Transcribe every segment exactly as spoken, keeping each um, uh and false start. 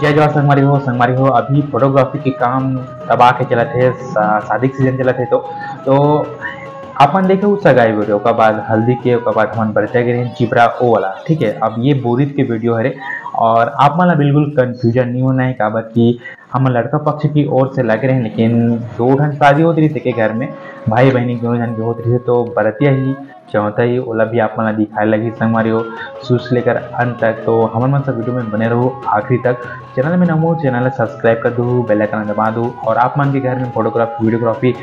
जय जोहार संगवारी हो। संगवारी हो, अभी फोटोग्राफी के काम दबा के चलत हे, शा-, शादी के सीजन चलत हे, तो तो अपन देखे उ सगाई वीडियो, ओकर बाद हल्दी के, ओकर बाद हमन बरतिया गे रहेन चिबरा, ओ वाला, ठीक है। अब ये बोरित के वीडियो हरे, और आप मन ला बिल्कुल कन्फ्यूजन नहीं होना है, काबर कि हमन लड़का पक्ष की ओर से लगे रहेन, लेकिन दो ठन शादी होत रहिस एके घर में, भाई बहिनी दोनों झन के होत रहिस, तो बरतिया ही चौथा ही ओला भी आप मन ला दिखाए लगही संगवारी हो, शुरू से लेकर अंत तक। तो हमर मन सब वीडियो में बने रहो आखिरी तक। चैनल में नवा हो, चैनल ला सब्सक्राइब कर दो, बेल आइकन दबा दो, और आप मन के घर में फोटोग्राफी, वीडियोग्राफी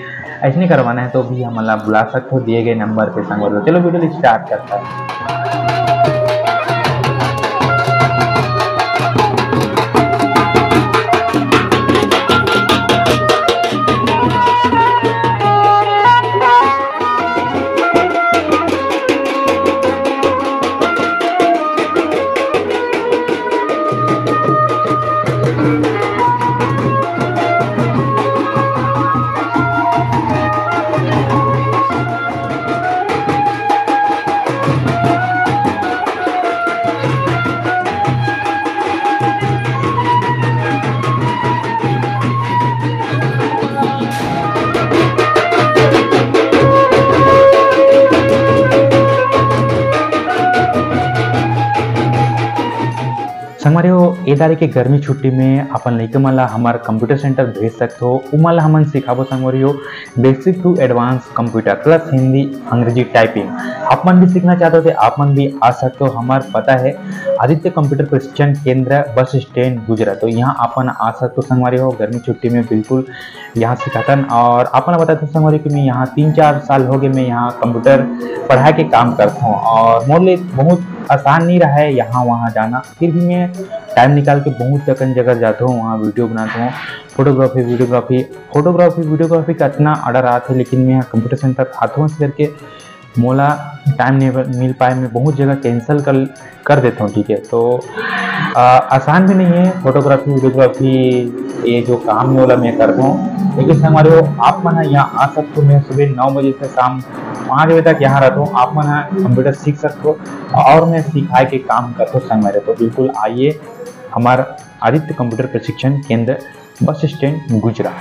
ऐसे नहीं करवाना है तो भी हमन ला बुला सकते हो दिए गए नंबर पे संगवारी हो। चलो वीडियो स्टार्ट करता है। संगवारी हो, ए दारी के गर्मी छुट्टी में अपन लइका मन ला हमर कंप्यूटर सेंटर भेज सकथो। उमन ला हमन सिखाबो संगवारी हो, basic to advance computer plus Hindi अंग्रेजी टाइपिंग। आप मन भी सीखना चाहते हो तो आप मन भी आ सकते हो। हमार पता है आदित्य कंप्यूटर प्रशिक्षण केंद्र, बस स्टैंड, गुजरा। तो यहाँ अपन आ सकते हो संगवारी हो, गर्मी छुट्टी में बिल्कुल यहाँ सिखाथन। और अपन बता दो संगवारी कि मैं यहाँ तीन चार साल हो गए, मैं यहाँ कंप्यूटर पढ़ाई के काम करता हूँ और मोर लिए बहुत आसान नहीं रहा है यहाँ वहाँ जाना, फिर भी मैं टाइम निकाल के बहुत अकन जगह जाता हूँ, वहाँ वीडियो बनाता हूँ। फोटोग्राफी, वीडियोग्राफी, फोटोग्राफी, वीडियोग्राफी का इतना ऑर्डर आते हैं, लेकिन मैं यहाँ कंप्यूटर सेंटर आता हूँ, इस करके मोला टाइम नहीं मिल पाए, मैं बहुत जगह कैंसिल कर, कर देता हूँ, ठीक है। तो आ, आसान भी नहीं है फोटोग्राफी, वीडियोग्राफी, ये जो काम है, ओला मैं करता हूँ। लेकिन संगवारी हो, आप मन ह यहाँ आ सकते हो। मैं सुबह नौ बजे से शाम पाँच बजे तक यहाँ रहता हूँ। आप मन ह कंप्यूटर सीख सकते हो और मैं सिखाए के काम करता हूँ संगवारी हो। तो बिल्कुल आइए हमार आदित्य कंप्यूटर प्रशिक्षण केंद्र, बस स्टैंड, गुजरा।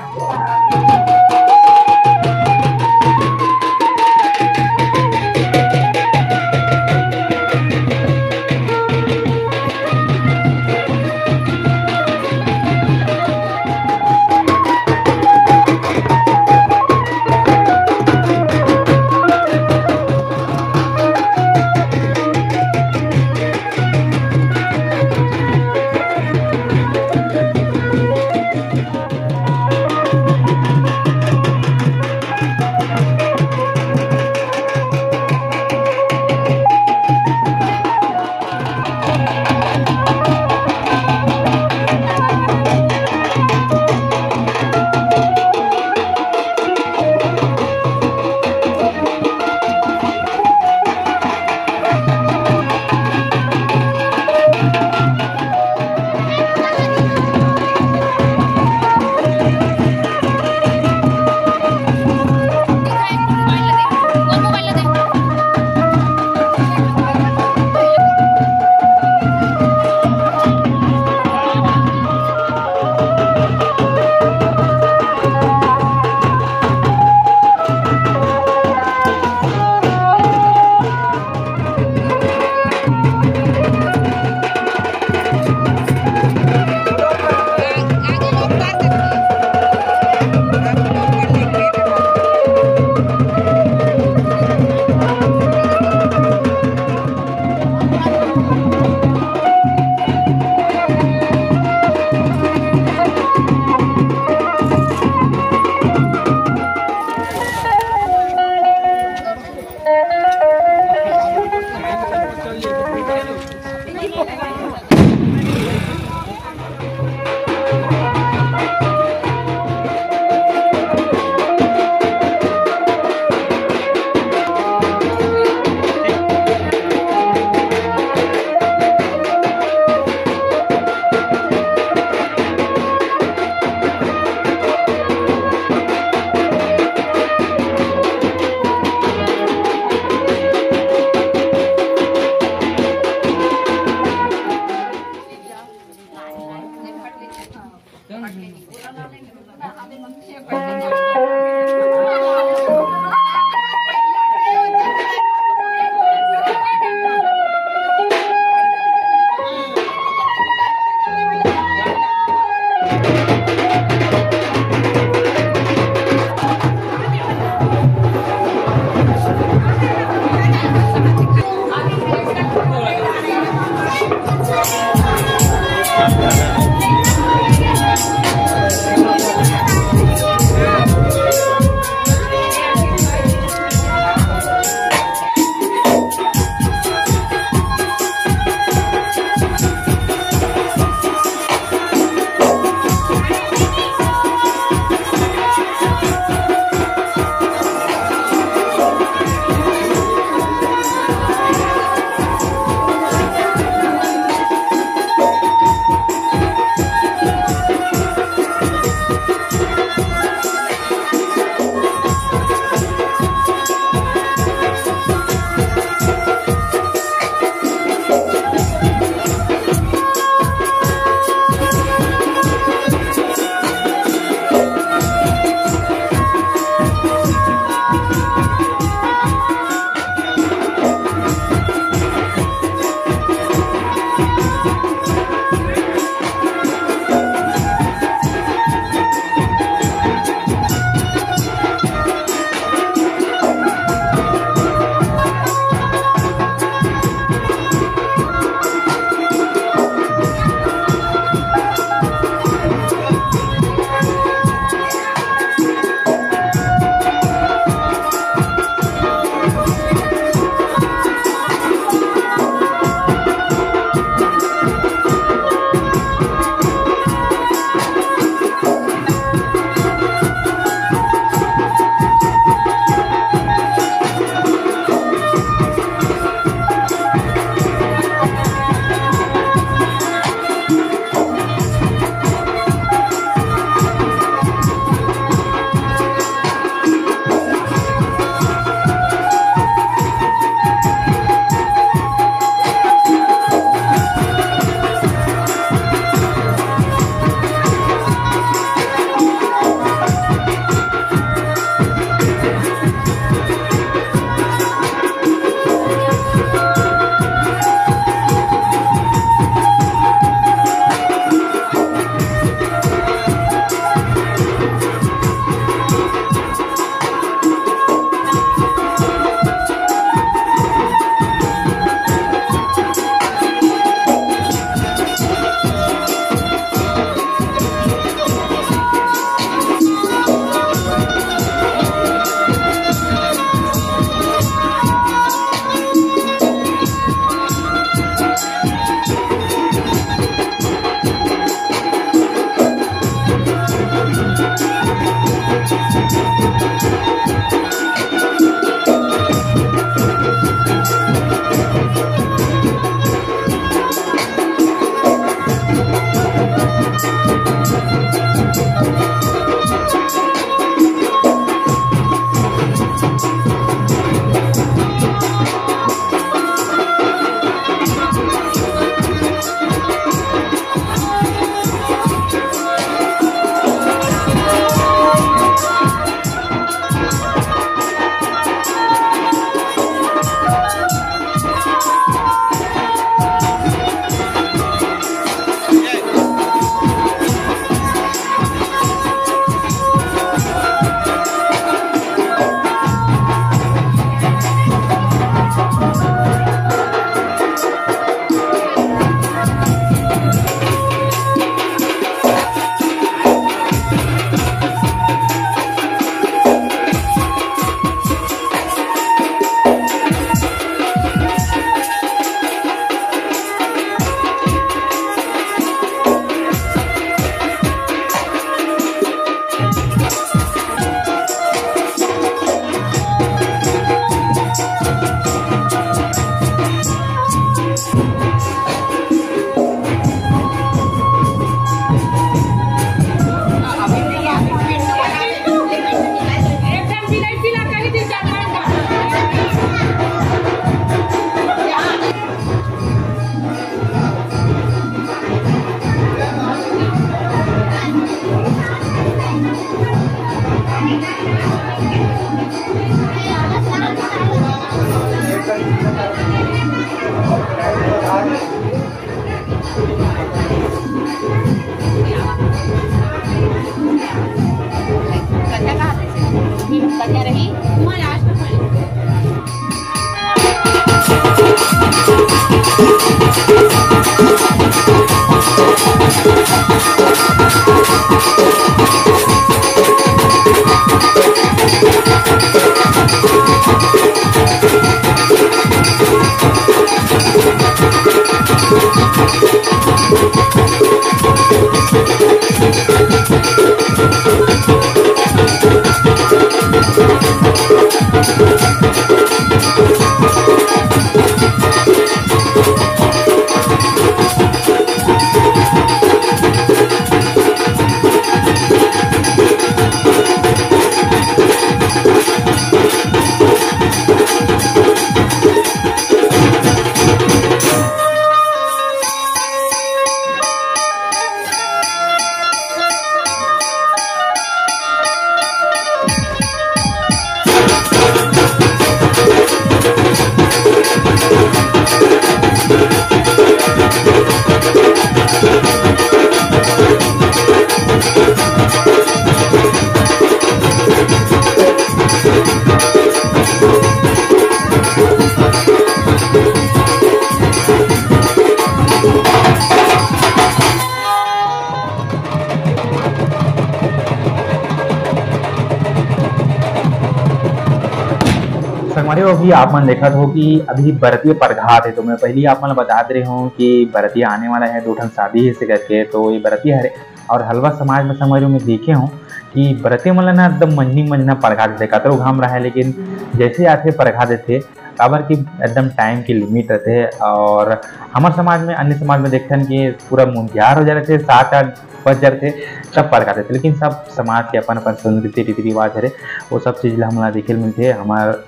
संगवारी हो, अभी आप मन देखत हो कि अभी बरतिया परघात हे, तो मैं पहली आप मन ल बता दे रहे हूँ कि बरतिया आने वाला है, दो ठन शादी हे से करके, तो ये बरतिया हरे। और हलवा समाज में संगवारी हो, मैं देखे हूँ कि बरतिया मन ल ना एकदम मंझनी मंझना परघा देथे, कतरो घाम रहा है, लेकिन जैसे आथे परघा देथे, काबर कि एकदम टाइम के लिमिट रहते हैं। और हमारे समाज में, अन्य समाज में देखते हैं कि पूरा मुंधियार हो जा रहे थे, सात आठ बज जा रहे थे, तब परघा देथे, लेकिन सब समाज के अपन अपन संस्कृति, रीति रिवाज हरे, वो सब चीज ला हमला देखे ल मिलथे। हमार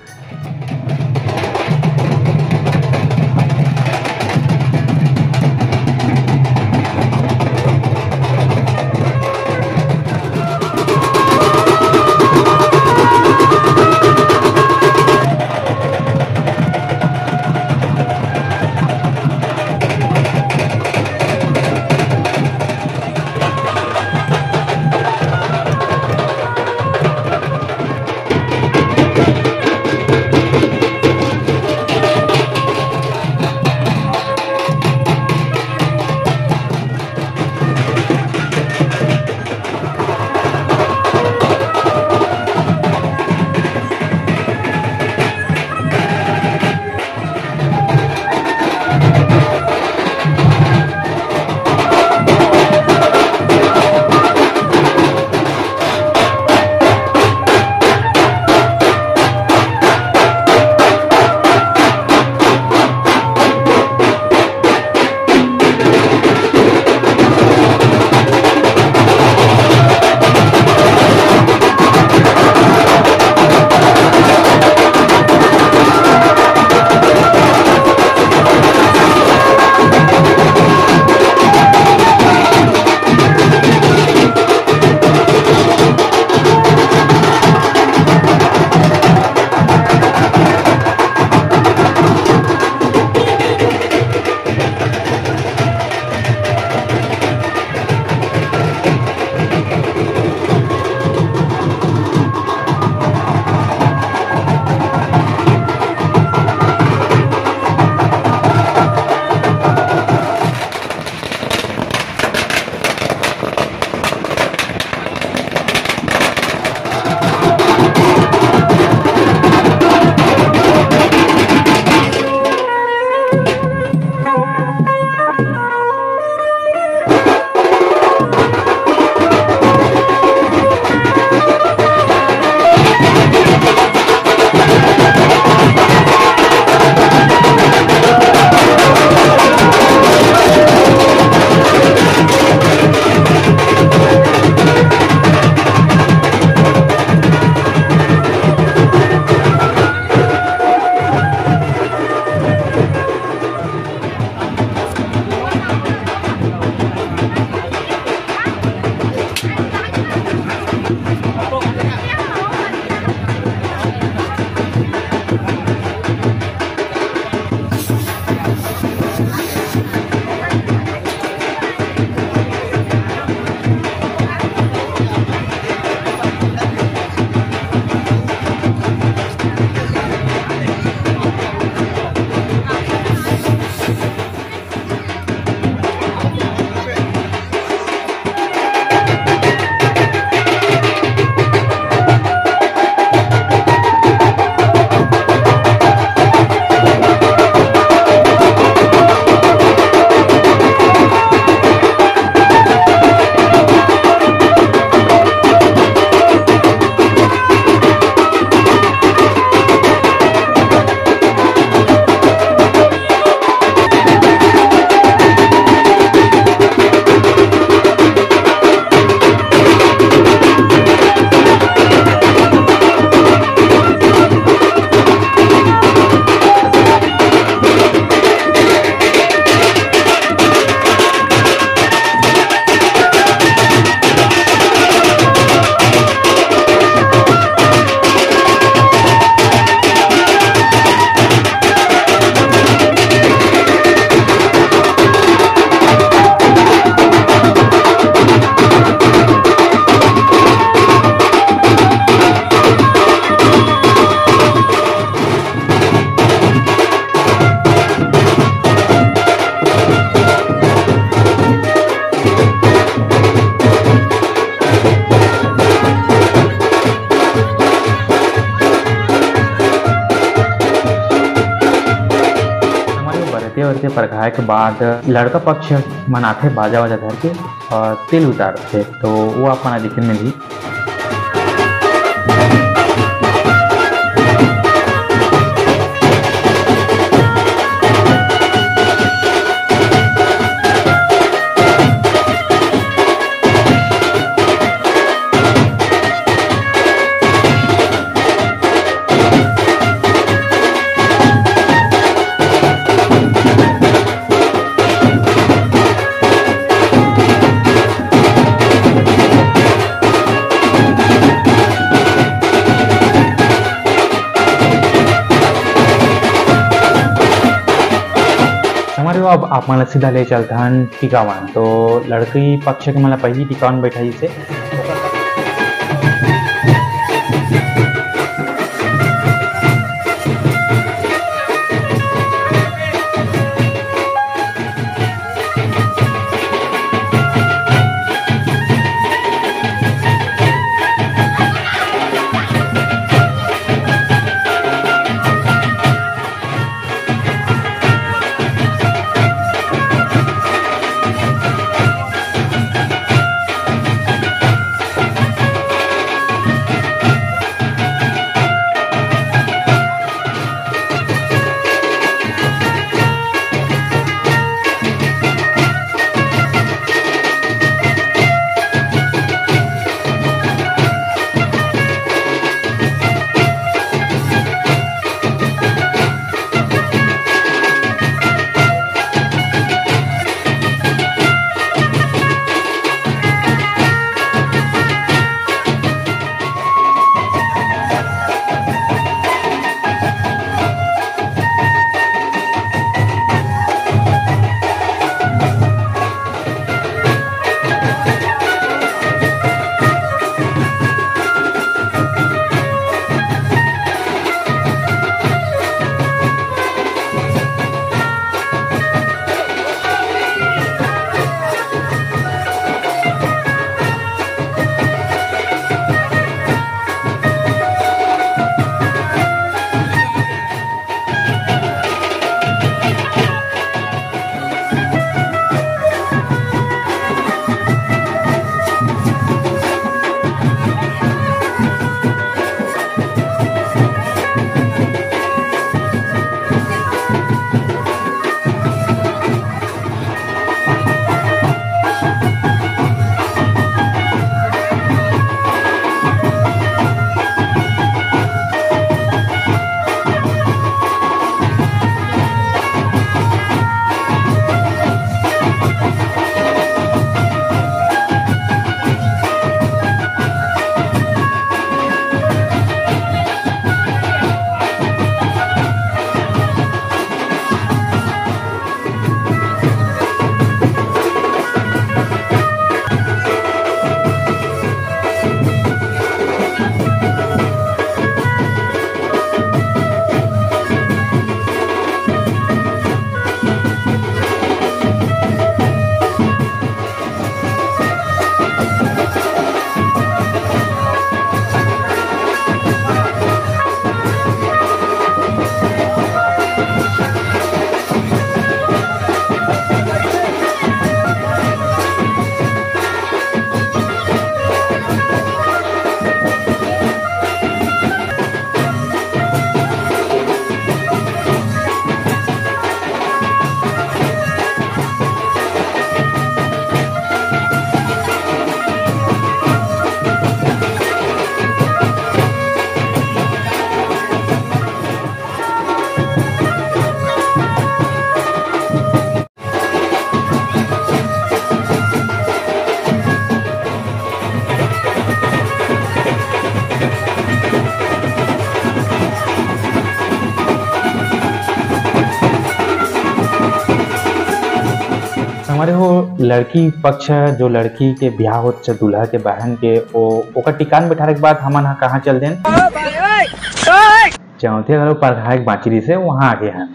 करके परघाए के बाद लड़का पक्ष मन आथे बाजा वाजा धर के और तेल उतारथे, तो वो आप मन ला देखे मिलही। संगवारी हो, अब आप मन ला सीधा ले चलथन टिकावन। तो लड़की पक्ष के मन ला पहिली टिकावन बैठाइस हे। संगवारी हो, लड़की पक्ष जो लड़की के ब्याह होत हे, दूल्हा के बहन के, ओ, ओकर टिकावन बैठारे के बाद हमन ह कहाँ चल देन? चौथे घलो परघाए के बाँची रहिसे, वहाँ आगे हन।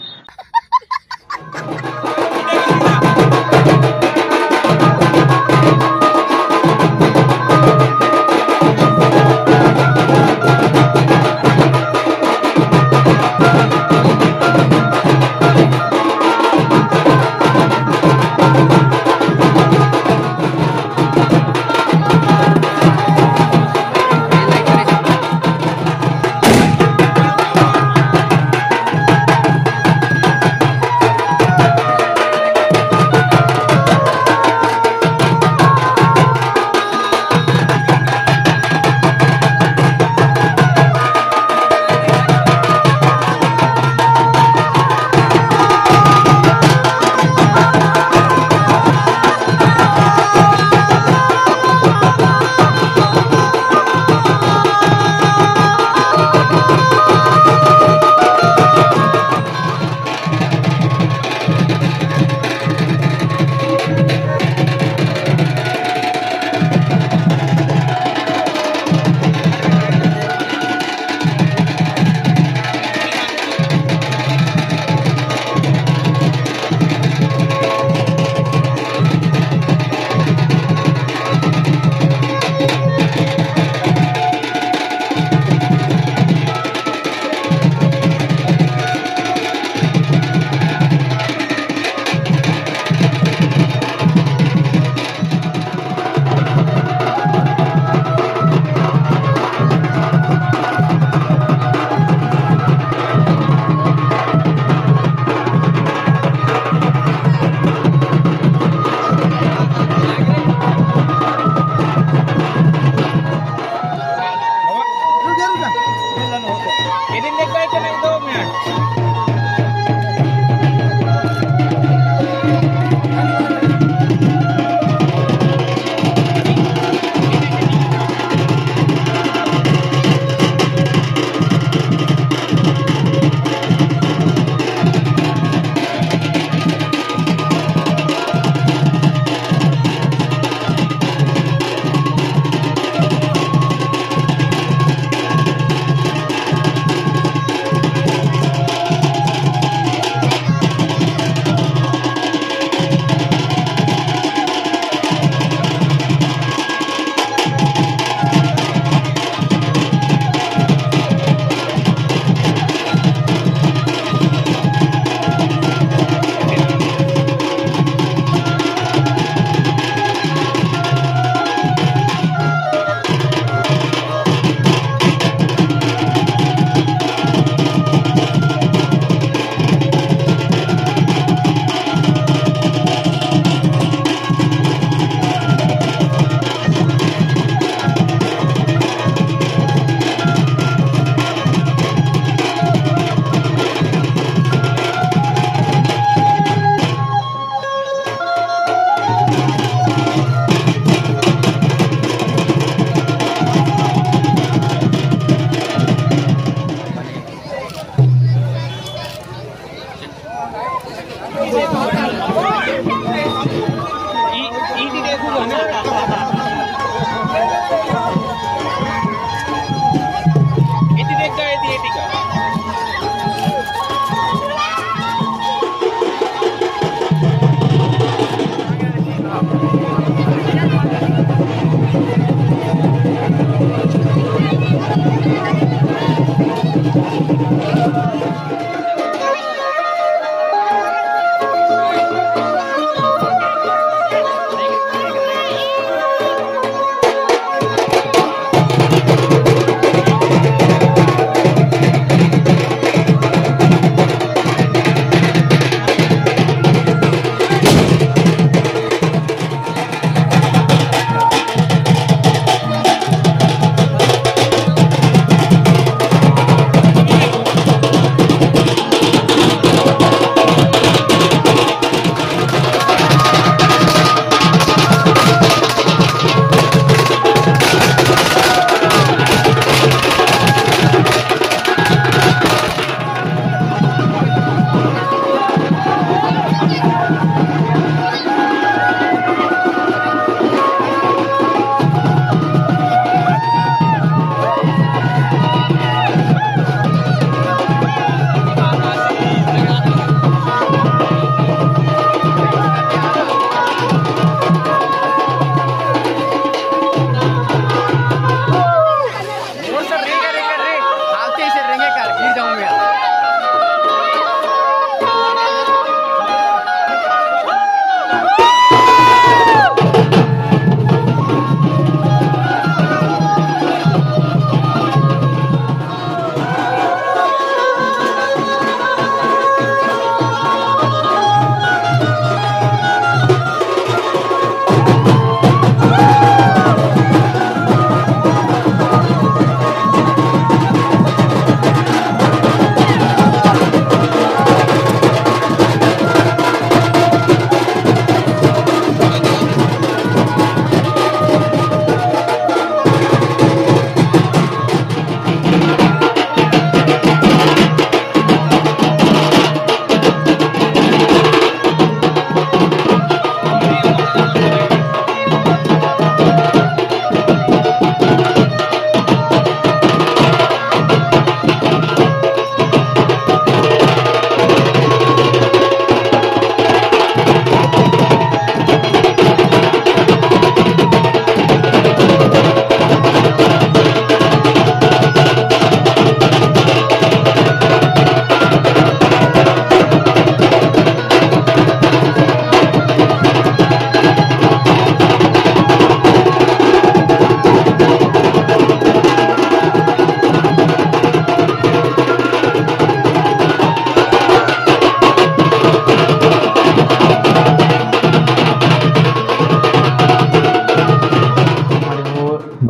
और सब रेंगे, रेंगे, रेंगे। हालते ही से रेंगे कर, गिर जाऊं मैं।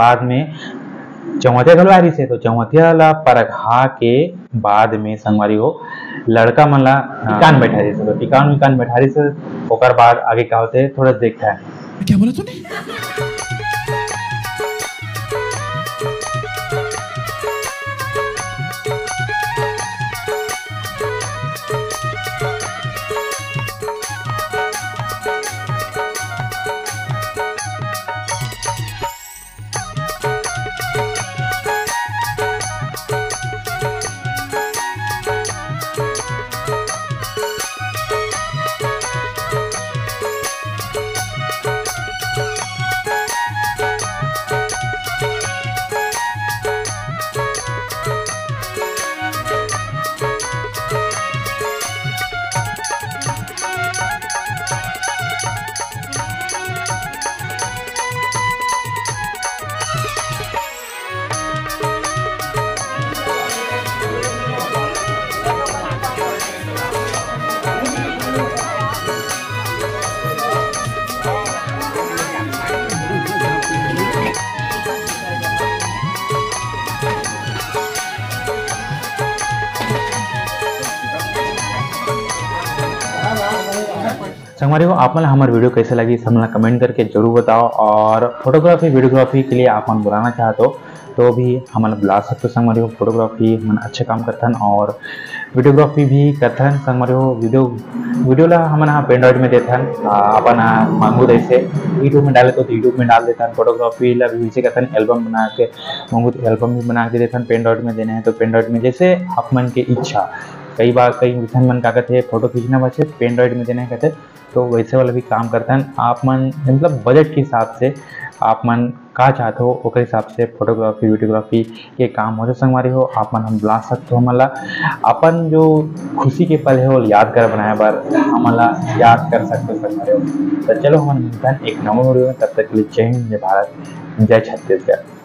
बाद में चौंवतिया घलो आए रहिसे, तो चौंवतिया ला परघा के बाद में संगवारी हो, लड़का मन ला टिकान बैठा रहिसे, तो टिकान विकान बैठा रहिसे, ओकर बाद आगे का होथे, थोड़ा देखा है। क्या बोला तूने? संगवारी हो, आप मन ला हमर video कैसे लगी, सब मन ला comment करके जरूर बताओ। और photography, videography के लिए आप मन बुलाना चाहत हो, तो भी हमन ला बुला सकते हो संगवारी हो। Photography हमन अच्छा काम करथन और videography भी करथन संगवारी हो। Video, video ला हमन हा pen drive में देथन, आ, अपन हा मांगू जैसे YouTube में डाले तो, तो YouTube में डाल देथन। Photography ला भी वैसे करथन, album बना के मांगू तो album भी बना के देथन। Pen drive में देना है तो pen drive में, जैसे आप मन के इच्छा। कई बार कई झन मन का कहते, photo खींचना बचे pen drive में देना है कहते, तो वैसे वाला भी काम करथन। आप मन मतलब बजट के हिसाब से आप मन का चाहत हो, ओकर हिसाब से फोटोग्राफी, वीडियोग्राफी के काम होथे संगवारी हो। आप मन हम बुला सकते हो हमन ला, अपन जो खुशी के पल है वो यादगार बनाए बर हमन ला याद कर सकते हो संगवारी हो। तो चलो हमन मिलथन एक नवा वीडियो में, तब तक के लिए जय हिंद, जय भारत, जय छत्तीसगढ़।